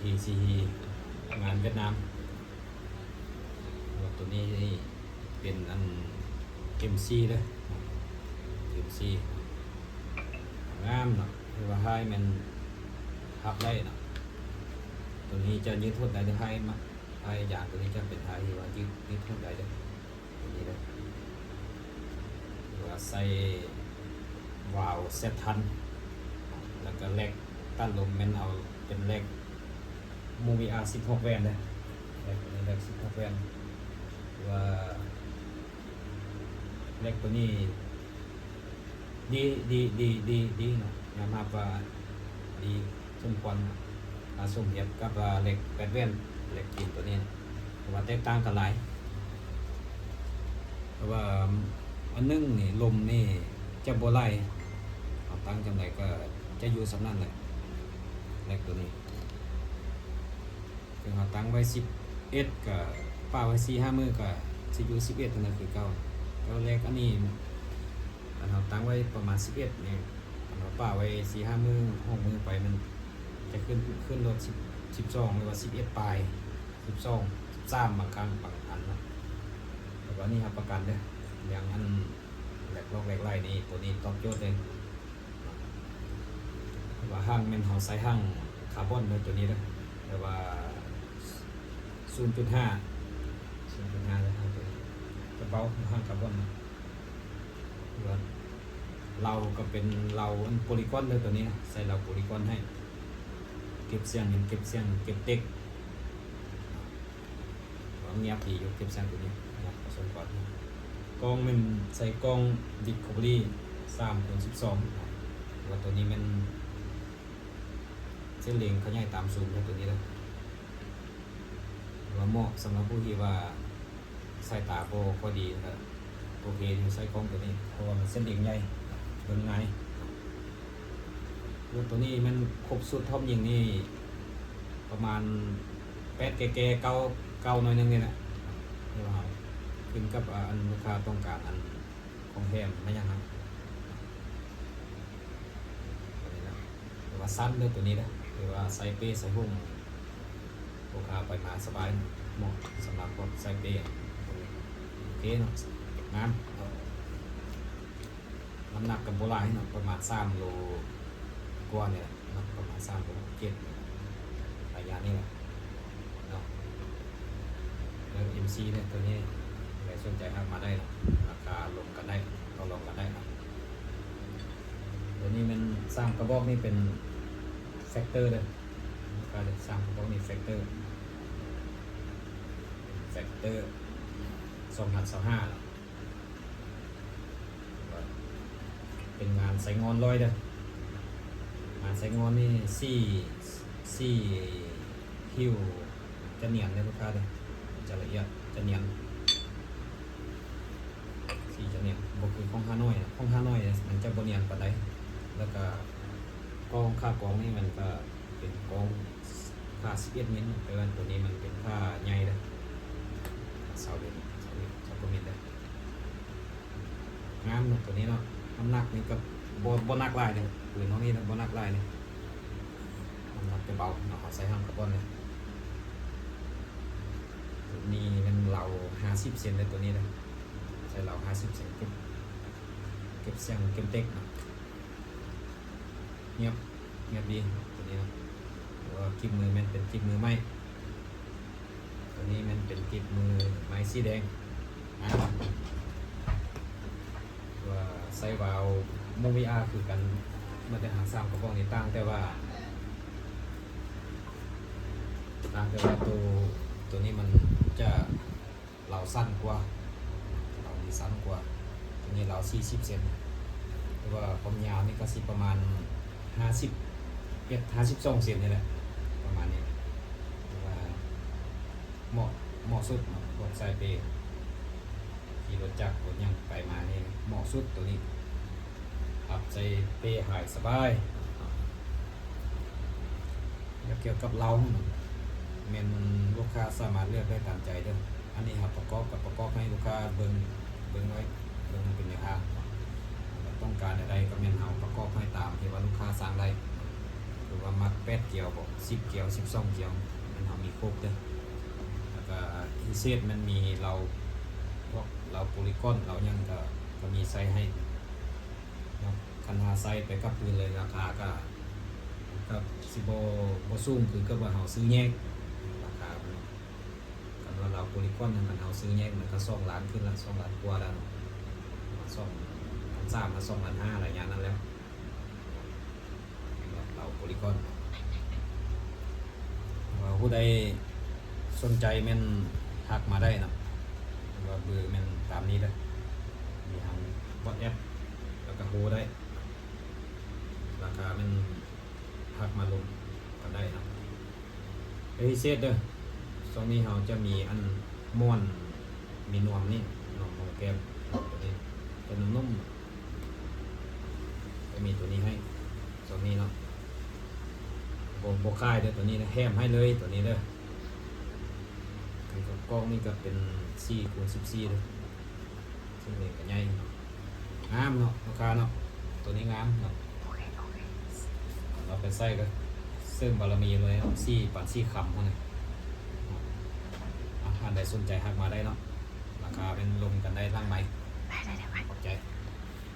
ທີ່ສີ່ ງານຫວຽດນາມ. ຕົວນີ້ເປັນອັນ ເອັມຊີເດີ ເອັມຊີ ງາມເນາະ ຄືວ່າໄທແມ່ນຮັບໄດ້ເນາະ. ຕົວນີ້ຈະຍືດຫົດໄດ້ເດີ ໄທມາ ໄທຢາງຕົວນີ້ຈະເປັນໄທທີ່ວ່າຍືດ ຍືດຫົດໄດ້ເດີ. ຕົວນີ້ເດີ ຫຼືວ່າໃສ່ວາວແຊັດທັນ ແລ້ວກໍແລັກຕັດລົມແມ່ນເອົາເປັນແລັກມູວີອາສິບຫົກແວ່ນເດີ. ແລັກຕົວນີ້ແລັກສິບຫົກແວ່ນ ຫຼືວ່າແລັກຕົວນີ້ ດີ ດີ ດີ ດີ ດີເນາະ ຍອມຮັບວ່າດີສົມຄວນ ຖ້າສົມທຽບກັບ ເອີ ເຫຼັກແປດແວ່ນ ເຫຼັກຈີນຕົວນີ້ ເພາະວ່າແຕກຕ່າງກັນຫຼາຍ. ເພາະວ່າອັນໜຶ່ງນີ້ ລົມນີ້ຈະບໍ່ໄຫຼ ເຮົາຕັ້ງຈັ່ງໃດກໍຈະຢູ່ສ່ຳນັ້ນແຫຼະ ເຫຼັກຕົວນີ້. ເຖິງເຮົາຕັ້ງໄວ້ສິບເອັດ ກໍປະໄວ້ສີ່ຫ້າມື້ ກໍຊິຢູ່ສິບເອັດຫັ້ນນະຄືເກົ່າ. ແລ້ວເຫຼັກອັນນີ້ ອັນເຮົາຕັ້ງໄວ້ປະມານສິບເອັດນີ້ ຄັນເຮົາປະໄວ້ສີ່ຫ້າມື້ ຫົກມື້ໄປ ມັນຈະຂຶ້ນ ຂຶ້ນໂລດສິບ ສິບສອງ ຫຼືວ່າສິບເອັດປາຍ ສິບສອງ ສິບສາມ ບາງຄັ້ງບາງອັນນະ. ແຕ່ວ່ານີ້ຮັບປະກັນເດີ ຢ່າງອັນແຫຼກລອກແຫຼກໄຫຼນີ້ ຕົວນີ້ຕອບໂຈດເລີຍ. ວ່າຫາງແມ່ນເຮົາໃສ່ຫາງຄາບອນເດີ ຕົວນີ້ເດີ ແຕ່ວ່າສູນຈຸດຫ້າ ສູນຈຸດຫ້າເດີ ຫາງຕົວນີ້ ກະເບົາຫາງຄາບອນເນາະ. ວ່າເລົາກໍເປັນເລົາໂປລີກອນເດີ ຕົວນີ້ນະ ໃສ່ເລົາໂປລີກອນໃຫ້ ເກັບສຽງ ເກັບສຽງ ເກັບເຕັກ. ກໍງຽບດີຢູ່ ເກັບສຽງຕົວນີ້ ງຽບພໍສົມຄວນ. ກ້ອງແມ່ນໃສ່ກ້ອງດິສຄັບເວີຣີສາມຄູນສິບສອງ ວ່າຕົວນີ້ແມ່ນເສັ້ນເລນຂະຫຍາຍຕາມຊູມເນາະ ຕົວນີ້ເດີ ວ່າເໝາະສຳລັບຜູ້ທີ່ວ່າສາຍຕາບໍ່ຄ່ອຍດີ ກໍໂອເຄຢູ່ ໃສ່ກ້ອງຕົວນີ້ ເພາະວ່າມັນເສັ້ນເລນໃຫຍ່ ເບິ່ງງ່າຍ. ລົດຕົວນີ້ແມ່ນຄົບຊຸດ ທັອບຍິງນີ້ປະມານແປດແກ່ໆ ເກົ້າ ເກົ້າໜ້ອຍໜຶ່ງນີ້ແຫຼະ ຂຶ້ນກັບ ອາ ອັນລູກຄ້າຕ້ອງການ ອັນຂອງແຖມແມ່ນຫຍັງຫັ້ນ ຕົວນີ້ນະ. ຫຼືວ່າສັ້ນເດີ ຕົວນີ້ເດີ ຫຼືວ່າໃສ່ເປ້ໃສ່ຫຸ້ມ ພວກເຮົາໄປມາສະບາຍ ເໝາະສຳລັບພວກໃສ່ເປ້ ໂອເຄເນາະ ງາມ. ນ້ຳໜັກກໍບໍ່ຫຼາຍເນາະ ປະມານສາມໂລກວ່ານີ້ແຫຼະເນາະ ປະມານສາມໂລເຈັດ ໄລຍະນີ້ແຫຼະເນາະ. ເລື່ອງເອັມຊີເນຍ ຕົວນີ້ໃຜສົນໃຈຫາມາໄດ້ເນາະ ລາຄາລົມກັນໄດ້ ຕໍ່ລອງກັນໄດ້ເນາະ. ຕົວນີ້ແມ່ນສາມກະບອກນີ້ເປັນແຟັກເຕີເດີ ລາຄາເດີ ສາມກະບອກນີ້ແຟັກເຕີ ແຟັກເຕີສອງພັນຊາວຫ້າເນາະ. ເປັນງານໄຊງອນຮ້ອຍເດີ ງານໄຊງອນນີ້ ສີ ສີຜິວຈະນຽນເດີລູກຄ້າເດີ ຈະລະອຽດ ຈະນຽນ ສີຈະນຽນ ບໍ່ຄືຂອງຮ່ານ້ອຍນະ ຂອງຮ່ານ້ອຍມັນຈະບໍ່ນຽນປານໃດ. ແລ້ວກະກ້ອງ ຂາກອງນີ້ມັນກະເປັນກ້ອງຂາສິບເອັດມິນ ແຕ່ວ່າຕົວນີ້ມັນເປັນຂາໃຫຍ່ເດີ ຊາວເອັດ ຊາວເອັດ ຊາວກວ່າມິນເດີ. ງາມເນາະຕົວນີ້ເນາະ ນ້ຳໜັກນີ້ກໍບໍ່ ບໍ່ໜັກຫຼາຍເດ້ ປືນເຮົານີ້ນະບໍ່ໜັກຫຼາຍເດ້ ນ້ຳໜັກຈະເບົາເນາະ ເຮົາໃສ່ຫາງຄາບອນເລີຍ. ຕົວນີ້ແມ່ນເລົາຫ້າສິບເຊັນເດ້ ຕົວນີ້ເດ້ ໃສ່ເລົາຫ້າສິບເຊັນ ເກັບ ເກັບສຽງ ເກັບເຕັກເນາະ. ງຽບ ງຽບດີຕົວນີ້ເນາະ ແຕ່ວ່າກິບມືແມ່ນເປັນກິບມືໄມ້ ຕົວນີ້ແມ່ນເປັນກິບມືໄມ້ສີແດງ ອ່າ ວ່າໃຊ້ວາວມູວີອາຄືກັນ ເໝິດແຕ່ຫາງສາມກະບອກນີ້ ຕ່າງແຕ່ວ່າ ຕ່າງແຕ່ວ່າໂຕ ໂຕນີ້ມັນຈະ ເລົາສັ້ນກວ່າ ເລົານີ້ສັ້ນກວ່າ ຕົວນີ້ເລົາສີ່ສິບເຊັນ ແຕ່ວ່າຄວາມຍາວນີ້ກໍຊິປະມານຫ້າສິບເອັດ ຫ້າສິບສອງເຊັນນີ້ແຫຼະ ປະມານນີ້ ແຕ່ວ່າເໝາະ ເໝາະສຸດເນາະ ພວກສາຍເປ ຂີ່ລົດຈັກລົດຫຍັງໄປມານີ້ເໝາະສຸດ ຕົວນີ້ ອັບໃສ່ເປ້ຫາຍສະບາຍ. ແລ້ວກ່ຽວກັບເລົາ ແມ່ນລູກຄ້າສາມາດເລືອກໄດ້ຕາມໃຈເດີ ອັນນີ້ເຮົາປະກອບ ກໍປະກອບໃຫ້ລູກຄ້າເບິ່ງ ເບິ່ງໄວ້ ເບິ່ງເປັນແນວທາງ ຕ້ອງການແນວໃດກໍແມ່ນເຮົາປະກອບໃຫ້ຕາມທີ່ວ່າລູກຄ້າສັ່ງໄດ້ ຄື ວ່າມັກແປດກຽວບໍ ສິບກຽວ ສິບສອງກຽວ ມັນເຮົາມີຄົບເດີ້. ແລ້ວກະພິເສດມັນມີເລົາ ພວກເລົາໂພລີກອນ ເລົາຫຍັງກະ ກະມີໃສ່ໃຫ້ເນາະ. ຄັນຫາໃສ່ໄປກັບພື້ນເລີຍ ລາຄາກະ ກະຊິບໍ່ ບໍ່ສູງຄືກັບວ່າເຮົາຊື້ແຍກ ລາຄາມັນ. ຄັນວ່າເລົາໂພລີກອນນັ້ນ ຄັນເຮົາຊື້ແຍກມັນກະສອງລ້ານຂຶ້ນລະ ສອງລ້ານກວ່າແລ້ວເນາະ ສອງ ສາມ ສອງລ້ານຫ້າ ໄລຍະນັ້ນແຫຼະ. ເນາະ ເລົາໂພລີກອນ ເອີ ຜູ້ໃດສົນໃຈແມ່ນທັກມາໄດ້ເນາະ ວ່າເບີແມ່ນຕາມນີ້ເດີ້ ມີທັງວັອດແອັບ ແລ້ວກະໂທໄດ້ ລາຄາແມ່ນທັກມາລົມກັນໄດ້ເນາະ. ເປັນພິເສດເດີ້ ຊ່ວງນີ້ເຮົາຈະມີອັນໝອນ ມີນວມນີ້ ນວມຮອງແກ້ມ ໂຕນີ້ຈະນຸ້ມໆ ຈະມີໂຕນີ້ໃຫ້ຊ່ວງນີ້ເນາະ. ບໍ່ ບໍ່ຂາຍເດີ້ ໂຕນີ້ນະ ແຖມໃຫ້ເລີຍໂຕນີ້ເດີ້. ຄືກັບກ້ອງນີ້ກະເປັນສີ່ຄູນສິບສີ່ເດີ້ ເຊິ່ງເປັນກະໃຫຍ່ເນາະ ງາມເນາະ ລູກຄ້າເນາະ. ໂຕນີ້ງາມເນາະ ເອົາໄປໃສ່ກະເສີມບາລະມີເລີຍເນາະ ສີ່ປັນສີ່ຄຳເຮົານີ້. ອາ ທ່ານໃດສົນໃຈທັກມາໄດ້ເນາະ ລາຄາແມ່ນລົມກັນໄດ້ຫຼັງໄມ. ຂອບໃຈ.